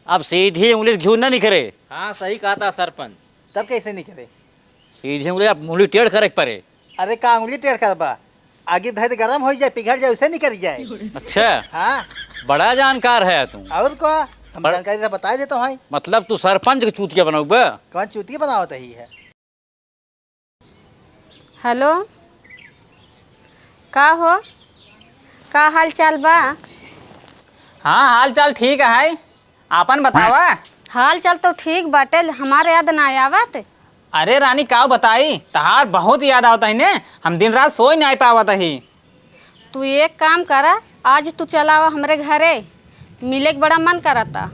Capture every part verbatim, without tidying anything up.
अब सीधी उंगली से घिउ ना निकरे। हाँ, सही कहा था सरपंच। तब कैसे निकरे? सीधी उंगली, अब उंगली टेढ़ करे के परे। अरे का उंगली टेढ़ करबा? आगे धर गरम होइ जाए, पिघल जाए, उसे निकल जाए। अच्छा। हाँ। बड़ा जानकार है तू। और का? हम बड़- जानकारी तो बताए देता हूँ। मतलब तू सरपंच के चूतिया बनउबा? कौन चूतिया बनावत ही है? हेलो, का हो, का हाल चाल बा? हाँ, हाल चाल ठीक है, आपन बतावा। हाल चाल तो ठीक बाटे, हमार याद ना आवत। अरे रानी, का बताई, तहार बहुत याद आवत ही ने, हम दिन रात सोई नाई पावत ही। तू एक काम करा, आज तू चला आवा हमरे घरे, मिले के बड़ा मन करता।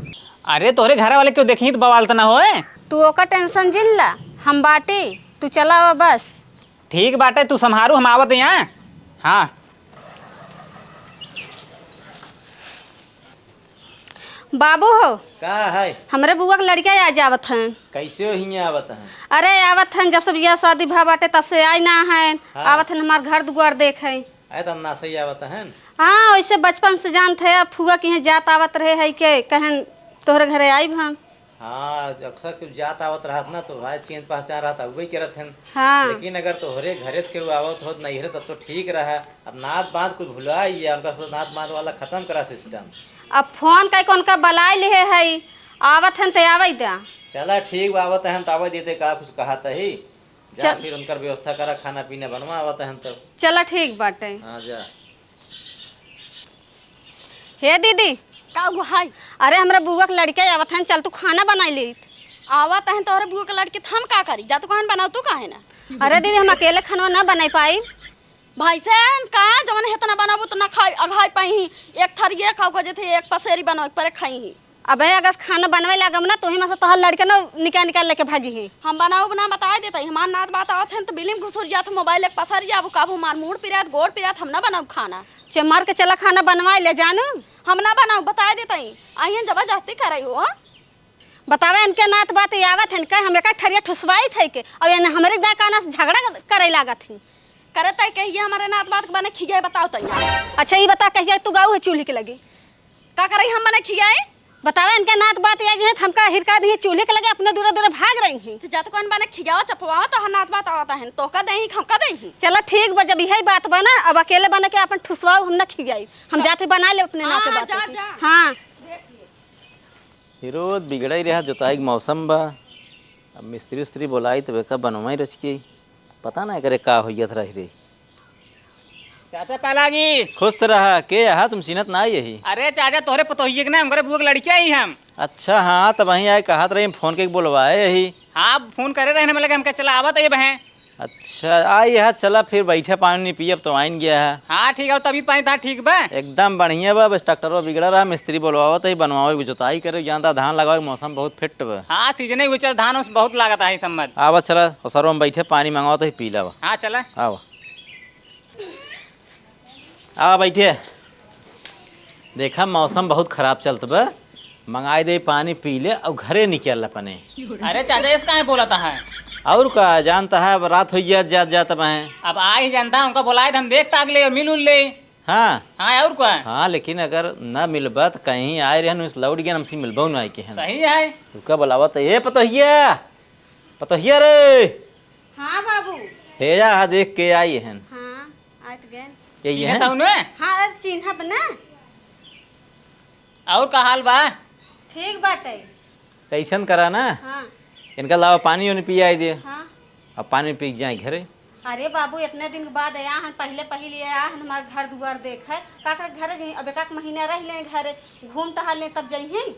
अरे तोहरे घरे वाले क्यों देखी तो बवाल त ना होए? तू ओकर टेंशन जिन ला, हम बाटी, तू चला आवा बस। ठीक बाटे, तू संभारू, हम आवत यहाँ। हाँ। बाबू हो, का है? हमरे बुआ के लड़िका आज आवत हैं। कैसे हो हियाँ आवत हैं? अरे आवत हैं, जब से बियाह शादी भा बाटे तब से आए ना हैं। हाँ। आवत हैं हमार घर दुआर देखे। अरे तो ना सही आवत हैं। हाँ, वैसे बचपन से जानत है, अब फुआ के यहाँ जात आवत रहे है के कहन तोहरे घरे आइब हम। हाँ, अक्सर कुछ जात आवत रहत ना तो भाई चिन्ह पहचान रहत, उबे करत हैं। हाँ। लेकिन अगर तोहरे घरे से केहू आवत होत नैहरे तब तो ठीक रहा। अब नात बात कुछ भुला ही है, उनका सब नात बात वाला खत्म करा सिस्टम। अब फोन कइके उनका बलाइ लिहे हई, आवत हन त आवइ द्या। चला ठीक बा, आवत हन त आवइ देते, का कुछ कहत ही। जा चल। फिर उनकर व्यवस्था करा, खाना पीना बनवा, आवत हन तब। चला ठीक बाटे। हाँ जा। हे दीदी। का हुआ है? अरे हमरा बुआ के लड़के आवत हन, चल तू खाना बनाइ लेइत। आवत हन तोहरे बुआ के लड़के त हम का करी? जा तू कहन बनाउ, तू काहे ना? अरे दीदी हम अकेले खाना ना बनाइ पाई। भैंसे हैं का, जवन हेतना बनाबू उतना खाई, अघाई पाई ही। एक थरिये खाऊ को जेथे एक पसेरी बनवे के परे खाई ही। अबे अगर खाना बनवे लागम ना, तोही में से तोहर लड़के ना निकाल निकाल लेके भागी ही। हम बनाऊ ना बताइ देत ही, हमार नात बात आवत हैं त बिलिम घुसुर जात, मोबाइल एक पसर जाबू, काबू मार मूड़ पिरात, गोड़ पिरात, हम ना बनाऊ खाना। चे मर के चला खाना बनवाइ ले जानू। हम ना बनाऊ, बताइ देत ही, अहियन जबरदस्ती करइ हो। बतावे इनके नात बात आवत है, इनका हम एक थरिया ठुसवाइत है के, अब इन्हें हमरे दाय काना से झगड़ा करे लागत ही। करे तय कहिए हमारे नात बात के बने खियाए बताओ तैया। अच्छा ई बता कहिए तू गाऊ है चूल्ही के लगी? का करई हम बने खियाए? बतावे इनके नात बात ये है, हमका हिरका दिए चूल्ही के लगे अपने दूरे दूरे भाग रही हैं। तो जब कौन बने खियाओ चपवाओ तो नात बात आवत है, तो का देही हम का देही? चला ठीक बा, जब यही बात बा ना, अब अकेले बने के अपन ठुसवाओ हम ना खियाई, हम तो जाते बना ले अपने हाँ, नाते हाँ, बात जा, के। जा। हाँ। देख लिए। ही रोज बिगड़ाई रहा, जोताई के मौसम बा। अब मिस्त्री उस्त्री बोलाई तबे का बनवाई रच के। पता ना एकरे का होइयत रही रे। चाचा पालागी। खुश रहा, के अहा तुम चिन्हत ना यही? अरे चाचा तोहरे पतोहिए के ना, हमरे बुआ के लड़किया ही हम। अच्छा हाँ, तब वहीं आए कहत रही, फोन के बोलवाए यही। हाँ, फोन करे रहे ना, लगे हमके चला आवत ये बहें। अच्छा, आ यह चला फिर बैठे पानी नहीं पियब तो आइन गया है। हाँ, ठीक है, तबीयत पानी था ठीक बा? एकदम बढ़िया बा, बस ट्रैक्टरवा बिगड़ा रहा, मिस्त्री बोलवावत है, बनवावे के जोताई करे, जानता धान लगावे के मौसम बहुत फिट बा। हाँ, सीजने हुए चल, धान उस बहुत लागत है इस सम्मत। आवा चला, ओसरवा में बैठे, पानी मंगावत है, पी लावा। हाँ, चला। आवा। आ बैठे। देखा, मौसम बहुत खराब चलत बा, मंगाई दे पानी पी ले और घरे निकल अपने। अरे चाचा, इस काहे बोलत है? और का, जानता है, अब रात हो जात, जात, जात अब है। अब आ ही जानता है, उनका बुलाए तो हम देख ताक ले और मिल उल ले। हाँ। हाँ, और का? हाँ, लेकिन अगर ना मिलबा तो कहीं आए रहन, उस लौट गया, हमसे मिलबो ना आए के हन। सही है। रुका, बुलावा तो, ए पतोहिया, पतोहिया रे। हाँ बाबू। हे जा, हाँ, देख के आई हन। हाँ, आत गए। यही चिन्हत है? हूँ ना? हाँ, अब चिन्हब ना। और का हाल बा? ठीक बाटे। कैसन करा ना? हाँ। इनका लावा पानी उनी पियाई दे। हाँ। अब पानी पी के जाए घरे। अरे बाबू, इतने दिन के बाद आया हन, पहले पहले आया हन, हमार घर दुआर देखे। का का घरे जाई? अब एक आध महीना रह लें घरे, घूम टहल लें, तब जइहें।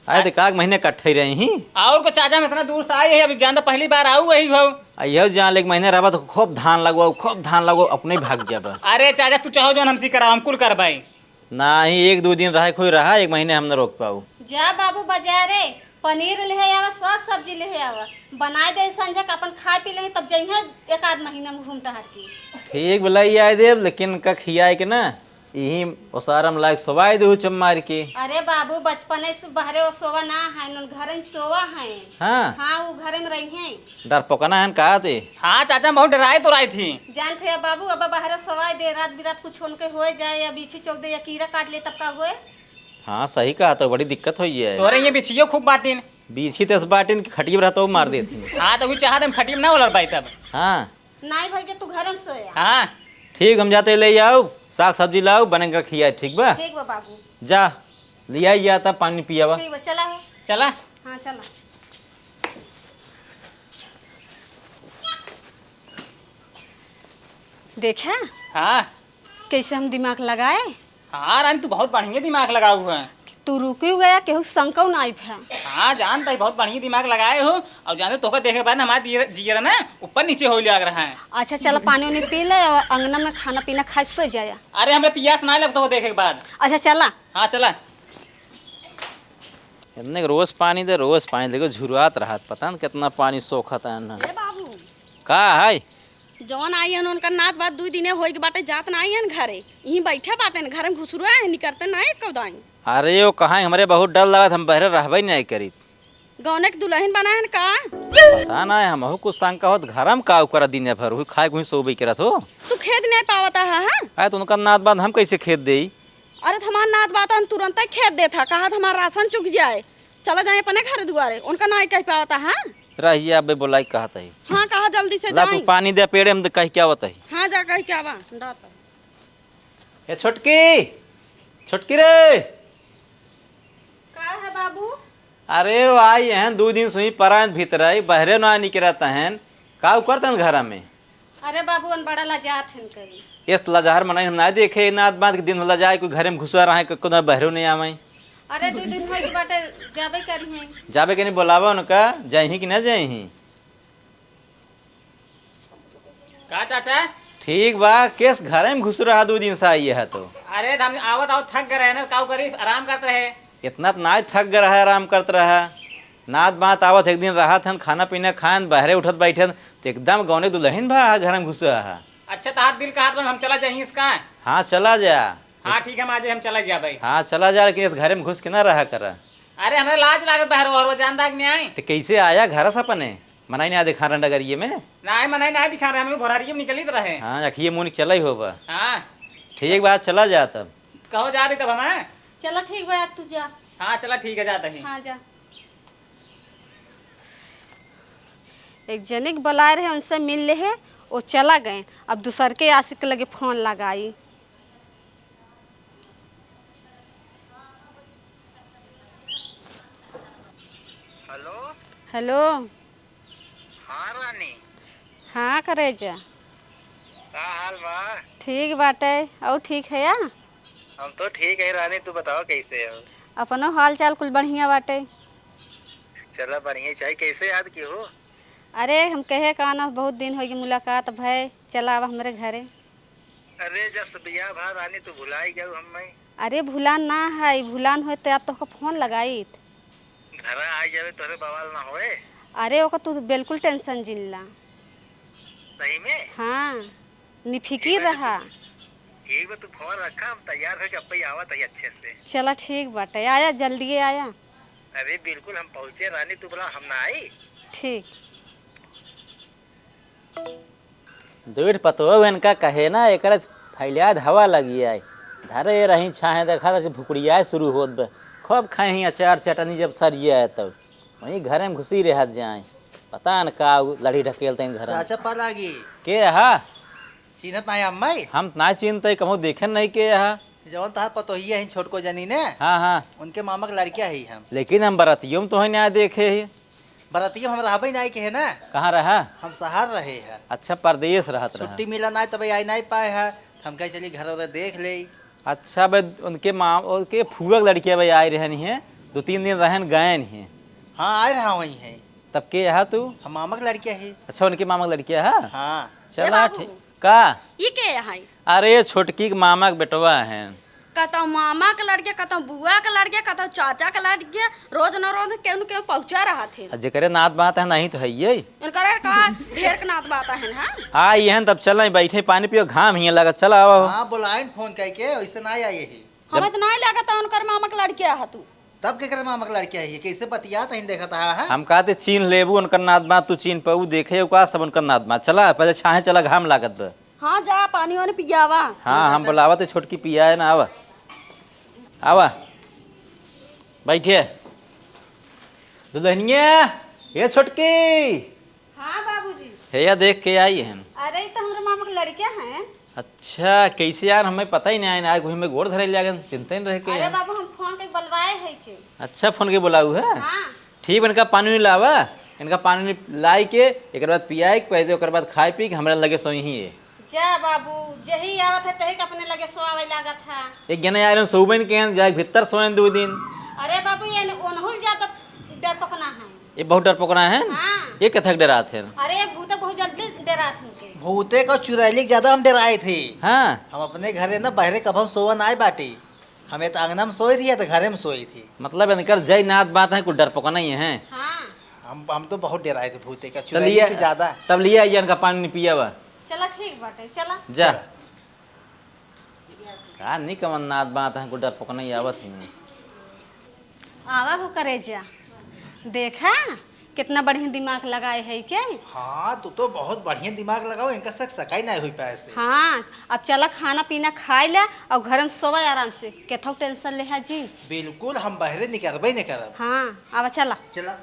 अरे, तो काग महीने कट्ठे रही ही। और को चाचा, हम इतना दूर से आए हैं, अभी जानता पहली बार आऊ वही हो। अइहो जान ले, एक महीने रहबा तो खूब धान लगवाओ, खूब धान लगवाओ, अपने ही भाग जाबा। अरे चाचा, तू चाहो जौन हमसे कराओ, हम कुल करबाई। नाही, एक दो दिन रहे कोई रहा, एक महीने हम न रोक पाऊ। जा बाबू बाजारे, पनीर ले आवा, सब सब्जी ले आवा, बनाए दे संझा का अपन खाए पी ले, तब जइहे एक आध महीना में घूम टहर के। ठीक बोला, ये आए देब, लेकिन का खियाए के ना, यही ओसारा में लायक सोवाई देहु चम मार के। अरे बाबू, बचपने से बहरे वो सोवा ना है, उन घरे में सोवा है। हाँ। हाँ, वो घरे में रही है। डरपोकना है कहा थे? हाँ चाचा, बहुत डराए तो रही थी। जानत है बाबू, अब बहरे सोवाई दे, रात बिरात कुछ उनके होए जाए या बीछी चौक दे या कीड़ा काट ले, तब का होए? हाँ, सही कहा, तो बड़ी दिक्कत होई है। तोरे ये बिछियो खूब बाटिन। बिछी तस बाटिन कि खटिया पर रहता, वो मार देती। हाँ, तो वो चाहत हम खटिया में ना उलर पाई तब। हाँ। नाई भर के तू घर में सोया। हाँ। ठीक, हम जाते ले आओ, साग सब्जी लाओ, बने कर खिया, ठीक बा? ठीक बा बाबू। जा, लिया या तब पानी पियावा। ठीक बा, चला हो। चला। हाँ, चला। देखा? हाँ। कैसे हम दिमाग लगाए? हाँ रानी, तू बहुत बढ़िया दिमाग लगाऊ है। तू रुकी गया, केहू शंका नाई भा। हाँ, जानता ही बहुत बढ़िया दिमाग लगाए हो। और जानते, तोहका देखे के बाद ना हमारा दियर-, जियर ना ऊपर नीचे हो लाग रहा है। अच्छा, चला, पानी उनी पी ले और अंगना में खाना पीना खाए सो जाया। अरे, हमें पियास ना लग तोहका देखे के बाद। अच्छा, चला। हाँ, चला। इतने के रोज पानी दे, रोज पानी दे, देखो झुरवात रहत, पता न कितना पानी सोखत है ना। ए बाबू। का है? जवन आई हन, उनका नात बात दुई दिने होई के बाटे, जात ना आई हन घरे, यहीं बैठे बाटे न, घर में घुसुरे हैं, निकरते ना एको दाई। अरे, वो कहाँ, हमरे बहुत डर लगत, हम बहरे रहबे नहीं करीत। गौने के दुल्हन बना है न का? पता ना, हमहू कुछ शंका होत, घर में का ओकरा दिन भर हुई खाए हुई सोबे करत हो। तू खेद नहीं पावता है, हाँ? अरे, तो उनका नात बात हम कैसे खेद देई? अरे, तो हमार नात बात तुरंत खेद देता, कहा तो हमार राशन चुक जाए, चला जाए अपने घर दुआरे, उनका ना कह पावता, हाँ? रहिए, अबे बोलाई कहत है। हाँ, कहा जल्दी से ला, तू जाई। पानी दे पेड़े, हम तो कह के आवत है। हाँ, जा कह के आवा, दाता। ए छोटकी, छोटकी रे। का है बाबू? अरे, वो आई हैं, दो दिन सुई परान भीतर आई, बहरे ना निकरत हैं। का करत हैं घर में? अरे बाबू, उन बड़ा लजात हन कहीं। इस लजहर मनई हम ना देखे, नात बात के दिन लजाए, कोई घरे में घुसा रहे, को-, कोनो बहरो नहीं आवे। अरे, दो दिन होई के बाटे, जाबे करी हैं। जाबे के नहीं बोलावा उनका, जाइही कि ना जाइही? का चाचा? ठीक बा, केस घरे में घुस रहा, दो दिन से आई है तो। अरे, तो हम आवत आवत थक गए रहे ना, का करी, आराम करत रहे। इतना तो ना थक गए रहा, आराम करत रहा। नात बात आवत एक दिन रहत हन, खाना पीना खाएन, बहरे उठत बैठन, तो एकदम गौने दुल्हन भा घर में घुसा है। अच्छा, तहार दिल कहत बा हम चला जाई इसका? हाँ, चला जा। हाँ, ठीक है, हम आज हम चला जा भाई। हाँ, चला जा, लेकिन इस घरे में घुस के ना रहा करा। अरे, हमरा लाज लागत बा, हरो, हरो, जानता कि नहीं? तो कैसे आया घर से अपने? मनाई ना दिखा रहा डगरिये में? नहीं, मनाई ना दिखा रहे, हम भोरारिये में निकलित रहे। हाँ, अखिए मुँह चला ही होबा। हाँ। ठीक बा, चला जा तब। कहो जा रही तब हम, हैं? चला ठीक बा, तू जा। हाँ, चला ठीक है, जाता ही। हाँ, जा। एक जने के बुलाए रहे, उनसे मिल ले है, वो चला गए। अब दूसर के आशिक के लगे फोन लगाई। हेलो। हेलो। हाँ रानी। हाँ करेजा। का हाल बा? ठीक बाटे। और ठीक है या? हम तो ठीक है रानी, तू बताओ कैसे हो? अपनो हाल चाल कुल बढ़िया बाटे। चला बढ़िया चाही। कैसे याद की हो? अरे हम कहे का ना, बहुत दिन होइगे मुलाकात भय, चला आवा हमरे घरे। अरे जब से बियाह भा रानी तू भुलाई गयू हम्मे। अरे भुलान ना है, भुलान होए तो आप तोहका फोन लगाइत। घरा आ जावे तोहरे बवाल ना होए। अरे ओका तू बिल्कुल टेंशन जिन ला। सही में? हाँ, निफिकिर रहा। ठीक बा, तू फोन रखा, हम तैयार होके अब्बे आवत है अच्छे से। चला ठीक बाटे, आया जल्दी आया। अरे बिल्कुल हम पहुँचे रानी, तू बोला हम ना आई। ठीक। दुइठ पतोह इनका कहे ना, एकरे फैलियाद हवा लगी आए। धरे रही छाहे, देखा था भुकड़ियाए शुरू होत बा। खूब खाए ही अचार चटनी जब सरिया है तब। वहीं घरे में घुसी रहत जाए। पता न का उ लड़ी ढकेलते हैं घर में। चाचा पलागी। के हा? चिन्हत नाई अम्माई? हम ना चिन्हते, कहूँ देखे नहीं के हा। जवन तहार पतोहिया ही छोटको जनी ने? हाँ, हाँ। उनके मामा के लड़किया ही हम। लेकिन हम बरतियों में तो है ना देखे ही। बरतिया हम रहबे नाई के है ना। कहाँ रहा? हम शहर रहे हैं। अच्छा, परदेस रहत रहा। छुट्टी मिला नाई, तबे आई नाई पाए है। हम कहे चली घर उधर देख ले। अच्छा बे, उनके माँ, उनके फुआ के लड़किया बे आई रहन हैं, दो तीन दिन रहन गए हैं। हाँ, आए रहा वहीं है। तब के यहाँ तू? हम मामा के लड़किया है। अच्छा, उनके मामा के लड़किया है? हाँ। ए चला बाबू। ठीक। का? ई के है? अरे, छोटकी के मामा के बेटवा है। कतौ मामा के लड़के, कतौ बुआ के लड़के, कतौ चाचा के लड़के, रोज न रोज केहू न केहू पहुँचा रहत है। आ, जेकरे नात बात है, नहीं तो है ये। इनकरे का ढेर के नात बात है, हाँ? आ, ये हैं, तब चलें, बैठे, पानी पियो, घाम हियाँ लगत, चला आवा हो। हाँ, बोलाइन फोन करके, वैसे ना आई है। हमें तो नहीं लगता उनकर मामा के लड़के है तू। तब केकरे मामा के लड़किया है? कैसे बतियात हइन देखत हा, हा? हम कहते चीन्ह लेबू, उनकर नात बात तू चीन्ह पाऊ, देखे का सब उनकर नात बात। चला, पहले छाहे चला, घाम लागत बा। हाँ, जा, पानी वानी पियावा। हाँ, हम बोलावत है, छोटकी पियाए ना, आवा। आवा। बैठे। दुल्हनिया, ये छोटकी। हाँ बाबूजी। हे या देख के आई हन। अरे, ई तो हमरे मामा के लड़किया हैं। अच्छा, कैसे यार, हमें पता ही नहीं आया, आज घुई में गोड़ धरे ले गए, चिंता ही नहीं रहे के अरे यार। बाबू, हम फोन के बुलवाए है के। अच्छा, फोन के बुलाऊ है? हाँ। ठीक, इनका पानी नहीं लावा, इनका पानी नहीं लाई के, एक बाद पियाए के, पहले ओकर बाद खाए पी के हमरा लगे सोई ही है। जा बाबू, जही आवत है तही के अपने लगे सोआवे लागत है। एक जने आए रहन सोबे न केहन, जाए भीतर सोएन दो दिन। अरे बाबू, ये ओनहुल ज्यादा डरपोकना है। ये बहुत डरपोकना है? हाँ। ये कथक डरात है? अरे, भूते बहुत जल्दी डरात हमके। भूते का चुड़ैली के ज्यादा हम डराए थे। हाँ। हम अपने घरे ना बहरे कभो सोवन आए बाटी। हमें तो आंगना में सोई थी या तो घरे में सोई थी। मतलब इनकर जय नाथ बात है, कुछ डरपोकना ही है। हाँ। हम हम तो बहुत डराए थे भूते का, चुड़ैली लिया, तो ज्यादा। तब लिया आइए इनका पानी नहीं पिया बा। चला ठीक बाटे, चला। जा। चला। का नहीं कमन नाथ बात है, कुछ डरपोकना ही आवत ही नहीं। आवा हो करेजा, देखा कितना बढ़िया दिमाग लगाए है के। हाँ, तू तो बहुत बढ़िया दिमाग लगाओ, इनका शक सकाई नहीं हुई पाए से। हाँ, अब चला खाना पीना खाए ला और घर में सोवा आराम से, केथो टेंशन ले हा जी। बिल्कुल, हम बहरे निकलबे नहीं करब। हाँ, आवा चला। चला।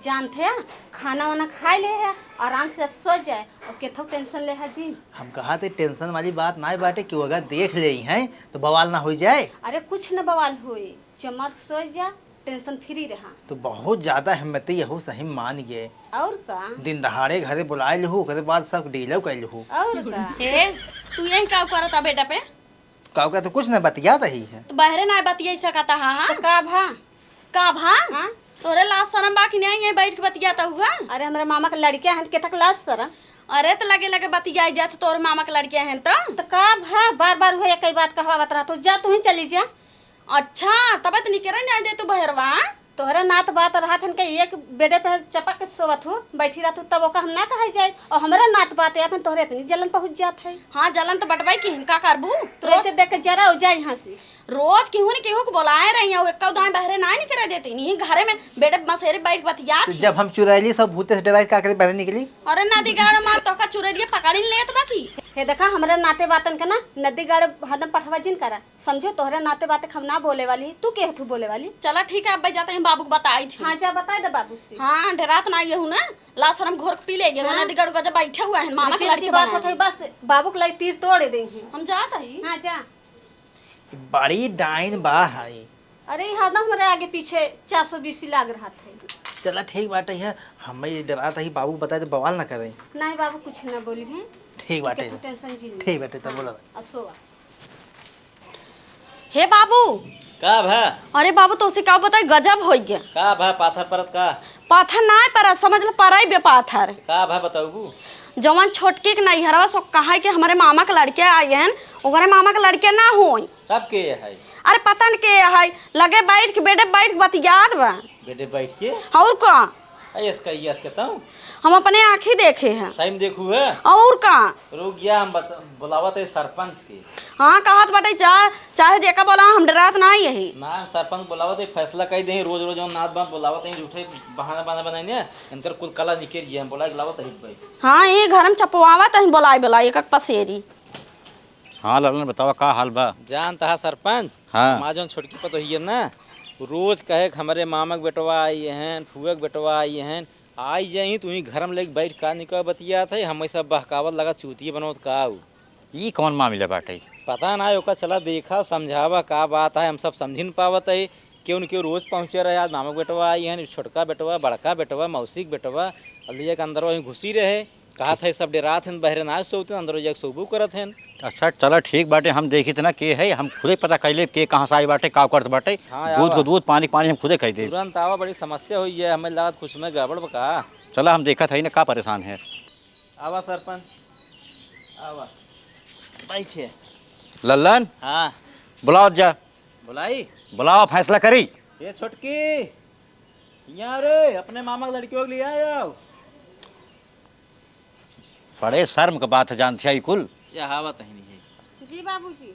जानते हैं, खाना वाना खाए ले है, आराम से अब सो जाए और केथो टेंशन ले हा जी। हम कहा थे टेंशन वाली बात ना बाटे कि वो अगर देख ले हैं तो बवाल ना हो जाए। अरे कुछ न बवाल होई, चमर सो जा, टेंशन फ्री रहा। तो बहुत ज्यादा हिम्मती यहू सही मान गए। और का? दिन दहाड़े घरे बुलाए लहू, ओकरे बाद सब डीलो कर लहू। और का? हे, तू यही का करत आ बेटा पे? का का तो कुछ ना बतियात ही है। तो बहरे ना बतिया सकता, हाँ, हाँ। तो का भा? का भा? हाँ? तोरे लाज शरम बा कि नहीं, यहीं बैठ के बतियाता हुआ? अरे, हमरा मामा के लड़किया हैं, केथक लाज शरम। अरे, तो लगे लगे बतियाई जात, तोरे मामा के लड़किया हैं तो। तो का भा, बार बार वही एक ही बात कहवावत रहा, तो जा, तू ही चली जा। अच्छा, तब तो निकरे नहीं दे तू बहरवा। तोहरे नात बात रहत हन के एक बेडे पे चपक के सोवत हूँ, बैठी रहत हूँ, तब ओका हम ना कहे जाए। और हमरे नात बात आत हन, तोहरे इतनी जलन पहुँच जात है। हाँ, जलन तो बटवाई की हम का करबू? तो तो ऐसे देख के जरा हो जाए यहाँ से। रोज केहू न केहू के बोलाए रही हूँ, एक्का दाएं बहरे ना निकरे देती, नहीं घरे में बेडे मसेरे बैठ बतियात तो ही। जब हम चुड़ैली सब भूते से डराई, का करे बहरे निकली? अरे नदी गाड़ मार, तोका चुड़ैलिया पकड़ी लेत बाकी। हे देखा, हमरे नाते बातन के ना नदी गाड़ हरदम पठवा जिन करा। समझो, तोहरे नाते बाते हम ना बोले वाली, तू के हथू बोले वाली? चला ठीक है, अब जाते हैं बाबू को बताई थी। हाँ, जा बताई दे बाबू से। हाँ, डरात ना येहू ना, लाज शरम घोर के पी ले गए, हाँ। नदी गाड़ का जब बैठे हुआ है, मामा के अच्छी लड़के बात बनाए होत है, हैं। बस बाबू के लगे तीर तोड़ दे हैं। हम जात हई। हाँ, जा। बड़ी डाइन बा है। अरे, ई हरदम हमरे आगे पीछे चार सौ बीसी लाग रहत है। चला ठीक बाटे है, हमें ये डरात ही, बाबू बताए तो बवाल ना करे। नहीं बाबू, कुछ ना बोली है। ठीक बाटे। तू टेंशन जी नहीं। ठीक बाटे, तब हाँ, बोला। अब सोवा। हे बाबू। का भा? अरे बाबू, तोसे का बताई, गजब होइ गया। का भा, पाथर परत का? पाथर नाय परत, समझ ल, परई बे पाथर। का भा बताऊबू? जवन छोटकी के नैहरवा सो कहा कि हमरे मामा के लड़के आए हैं, ओकरे मामा के लड़के ना होई। तब के है? अरे पता न के है, लगे बैठ के, बेडे बैठ के बतियात बा। बेडे बैठ के? और का? अरे इसका याद के तऊ? हम अपने आँखी देखे हैं। सही में देखू है? और का? रुक गया, हम बत-, बुलावत है सरपंच के। हाँ, कहत बाटे जा, चाहे जेका बोला, हम डरात ना यही। ना, हम सरपंच बुलावत है, फैसला कई दे, रोज रोज हम नात बात बुलावत है, झूठे बहाना बहाना बनाई ने, इनकर कुल कला निकल गया, हम बुला के लावत है भाई। हाँ, ये घर में चपवावत है, बुलाई बुलाई, एक एक पसेरी। हाँ ललन, बतावा का हाल बा? जानत हा सरपंच, हाँ। हमार जौन छोटकी पतोहिया ना, रोज कहे कि हमरे मामा के बेटवा आई हैं, फुआ के बेटवा आई हैं, आई जाई, तू ही घर में लेके बैठ का निका बतियात है, हम सब बहकावत लगा चूतिया बनवत का आऊ। ई कौन मामला बाटे? पता ना, ओका चला देखा, समझावा का बात है, हम सब समझी न पावत है। केहू न केहू रोज पहुँचे रहे, आज मामा के बेटवा आई हैं, छोटका बेटवा, बड़का बेटवा, मौसी के बेटवा, अब लिया के अंदर वहीं घुसी रहे। कहत है सब डेरात हैं, बहरे ना सोवत हैं, अंदर जाके सोबो करत हैं। अच्छा, चला ठीक बाटे, हम देखी त ना के है, हम खुदे पता कर लेब के कहाँ से आई बाटे, का करत बाटे। हाँ, दूध आवा। को दूध, पानी के पानी हम खुदे कह देब। तुरंत आवा, बड़ी समस्या हुई है, हमें लागत कुछ में गड़बड़ बा का। चला हम देखत है ना का परेशान है। आवा सरपंच, आवा, बैठे। लल्लन। हाँ। बुलाओ जा। बुलाई? बुलाओ, फैसला करी। ए छोटकी, यहाँ रे, अपने मामा के लड़कियों के लिए आए आओ। बड़े शर्म के बात है, जानत है ई कुल। या हावा तही नहीं है। जी बाबूजी।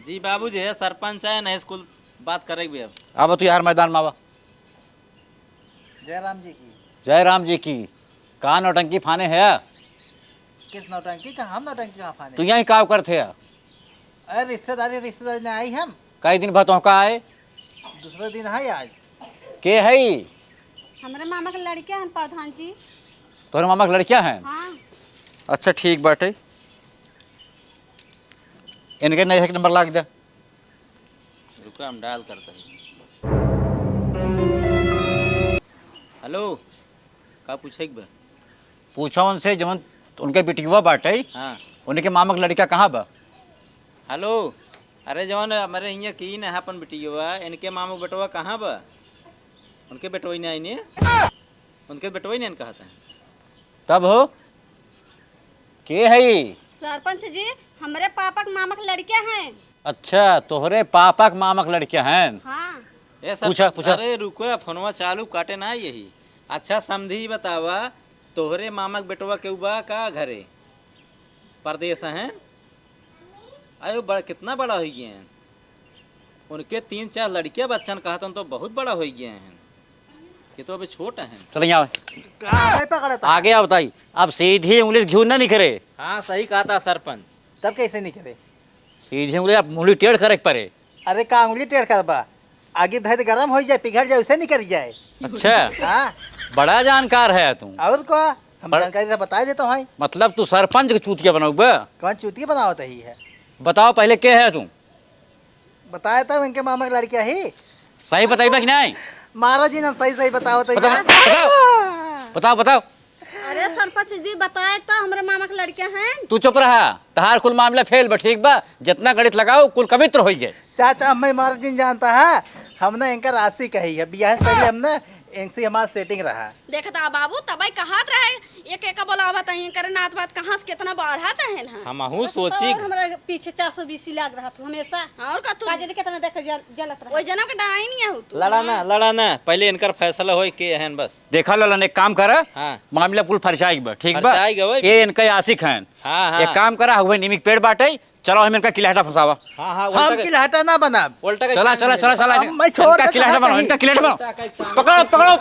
जी बाबूजी, है सरपंच है ना, स्कूल बात करेक भी अब। अब तू यार मैदान में आवा। जय राम जी की। जय राम जी की। का नौटंकी फाने है? किस नौटंकी का? हम नौटंकी कहाँ फाने? तू यहीं का करत है? अरे रिश्तेदारी, रिश्तेदारी में आई हम। कई दिन बाद तोहका आए? दूसरे दिन है आज। के है? हमरे मामा के लड़किया हैं प्रधान जी। तोहरे मामा के लड़किया हैं? हाँ। अच्छा, ठीक बाटे। इनके नैहर के नंबर लाग दे। रुका, हम डायल करता है। हेलो, का पूछे के बा? पूछा उनसे, जवन उनके बिटियुआ बाटे, हाँ। उनके मामा के लड़का कहाँ बा? हेलो, अरे जवन हमरे हियाँ की न है अपन बिटियुआ, इनके मामा के बेटवा कहाँ बा? उनके बेटवा ही नहीं आइने, उनके बेटवा ही नहीं कहते हैं। तब हो, के है? सरपंच जी, हमरे पापा के मामा के लड़के हैं। अच्छा, तोहरे पापा के मामा के लड़के हैं? हाँ। ए सब, पूछा, पूछा। अरे रुको, फोनवा चालू काटे ना यही। अच्छा समधी बतावा, तोहरे मामा के बेटवा केहू बा का घरे? परदेस हैं? अरे बड़, कितना बड़ा होइ गए हैं? उनके तीन चार लड़कियां बच्चन कहत हैं तो बहुत बड़ा होइ गए हैं। ये तो अभी छोट हैं। चल यहाँ आवे। का नहीं पकड़ता? आगे आओ ताई, अब सीधी उंगली से घिउ ना निकरे। हाँ सही कहता सरपंच। तब कैसे निकरे? सीधी उंगली, अब उंगली टेढ़ करे के परे। अरे का उंगली टेढ़ करबा? आगे धर गरम होइ जाए, पिघल जाए, उसे निकल जाए। अच्छा। हाँ। बड़ा जानकार है तू। और का? हम पर जानकारी से बताए देता हूँ। मतलब तू सरपंच के चूतिया बनाउबा? कौन चूतिया बनावत ही है? बताओ पहले के है तू? बताए तब इनके मामा के लड़किया ही। सही बताइबा कि नहीं? महाराज जी ने हम सही सही बतावत ही। बताओ, बताओ, बताओ, बताओ। अरे सरपंच जी, बताए तो हमरे मामा के लड़के हैं। तू चुप रहा, तहार कुल मामला फेल बा, ठीक बा? जितना गणित लगाओ, कुल कवित्र होइ गए। चाचा, हम महाराज जी जानता है, हमने इनका राशि कही है, बियाह से पहले हमने इनसे हमारा सेटिंग रहा। देखता बाबू, तबई कहत रहे, एक एक बोलावत है, इनकर नात बात कहाँ से कितना बढ़त है ना। हमहू तो सोची। और हमरा पीछे चार सौ बीस लाग रहा था हमेशा। और का तू? का जाने कितना देख जल-, जलत रहा। ओइ जनम के डाइन नहीं हो तू। लड़ा ना, हाँ। लड़ा ना, पहले इनकर फैसला होई के हन बस। देखा ललन, एक काम करा, हाँ। मामला कुल फरसाई बा, ठीक बा? फरसाई गवा। ये इनका आशिक हन। हाँ, हाँ। एक काम करा, हुए नीम के पेड़ बाटे, चलो हम इनका किलहटा फंसावा। हाँ, हाँ, हम उल्टा के किलहटा ना बनाब। उल्टा के चला, काम चला, नहीं चला, है। चला, हम, मैं छोड़ इनका दे किलहटा चाहत बनाओ, हई। इनका किलहटा बनाओ। पकड़ो, पकड़ो।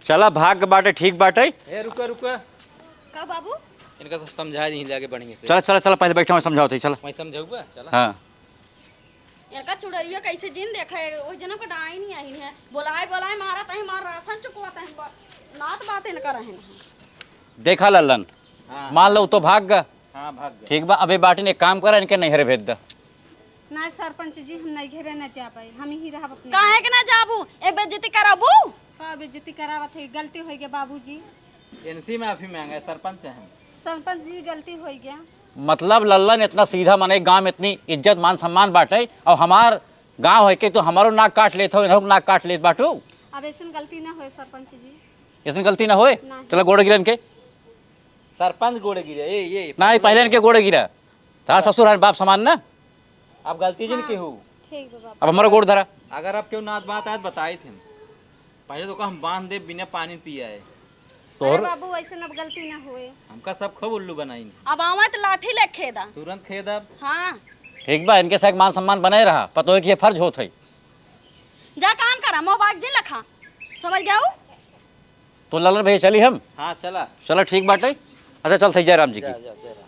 चला, भाग बाटे, ठीक बाटे। ए, रुका, रुका। का बाबू? इनका सब समझा दी जाके बढ़िया से। चला, चला, चला, पहले बैठा, मैं समझावत हई, चला। मैं समझाऊबा, चला। हाँ। इनका चुड़ैलिया कैसे जिन देखा है, ओइ जनम के डाइन नहीं आई है। बोलाए, बोलाए मारत है, मार राशन चुकवात है, बा-, नात बात इनका रहे ना। देखा ललन, हाँ। मान लो तो भाग गा। हाँ, भाग गा। ठीक बा, अबे बाटिन एक काम करा, इनके नैहरे भेज दा। ना सरपंच जी, हम नैहरे ना जाबे, हम ही रहब अपने काहे घर। के ना जाबू? ए बेइज्जती कराबू? का बेइज्जती करावत है, गलती होइ गया बाबूजी। इनसे माफी मांगा, सरपंच हैं। सरपंच जी, गलती होइ गया। मतलब लल्लन इतना सीधा मने, गांव में इतनी इज्जत मान सम्मान बाटे, और हमार गांव है कि तू हमारो नाक काट लेत हो, इन्हों नाक काट लेत बाटू। अब ऐसन गलती ना होए सरपंच जी। ऐसन गलती ना होए? नहीं। चला गोड़ गिरा इनके। सरपंच गोड़ गिरे, ए, ये नहीं, पहले इनके गोड़ गिरा। तार ससुर है बाप समान ना। अब गलती जिन हाँ, केहू। ठीक बा बाबू। अब हमारा गोड़ धरा। अगर अब केहू नात बात आए तो बताई थे। पहले तो का हम बांध दे बिना पानी पियाए। तोहर अरे बाबू, ऐसे अब गलती ना होए। हमका सब खूब उल्लू बनाइन। अब आवे तो लाठी ले खेदा। तुरंत खेदब। हाँ। ठीक बा, इनके साथ मान सम्मान बनाए रहा, पतोह के ये फर्ज होत है। जा काम करा, मोबाइल जिन लखा। समझ गया? तो ललन भैया चली हम? हाँ, चला। चला, ठीक बाटे। अच्छा, चल, थई जय राम जी की। जा, जा, जय राम।